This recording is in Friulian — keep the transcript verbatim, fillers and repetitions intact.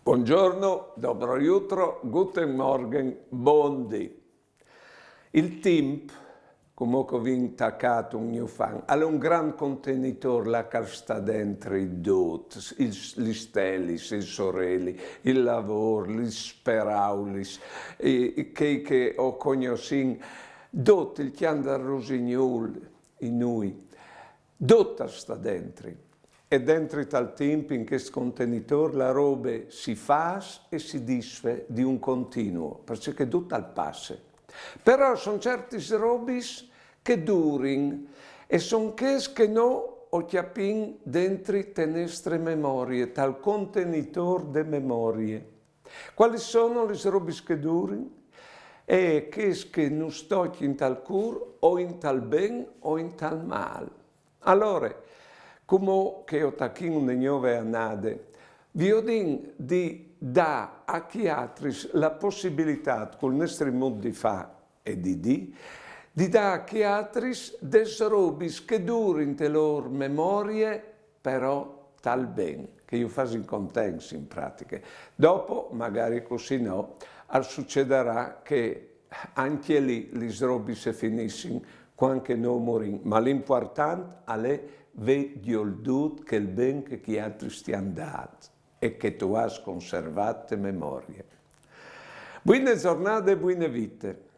Buongiorno, dobro jutro, guten Morgen, bon dì. Il timp, cumò che o vin tacât un gnûf an, al è un grant contenitôr là che al sta dentri dut, il, lis stelis, il soreli, il lavôr, lis peraulis, e, e chei che o cognossìn, dut il cjant dal rusignûl, in nô, dut al sta dentri. E dentri tal timp, in chest contenitôr, la robe si fâs e si disfè di un continuu, parcè che dut al passe. Però a son ciertis robis che durin e a son chês che nô o cjapìn dentri te nestre memorie, tal contenitôr de memorie. Cualis sono lis robis che durin? E chês che nus tocjin tal cûr o intal ben o intal mâl. Alore, cumò che o tachìn une gnove anade, viodìn di dâ a chei altris la pussibilitât, cul nestri mût di fâ e di dî, di dâ a chei altris des robis che durin te lôr memorie, però tal ben, che ju fasin contents in pratiche. Dopo, magari cussì no, al sucedarà che ancje li lis robis si finissin cuant che nô o murìn, ma l'impuartant al è vê gjoldiût chel ben che chei altris ti àn dât e che tu âs conservât te memorie. Buine zornade e buine vite.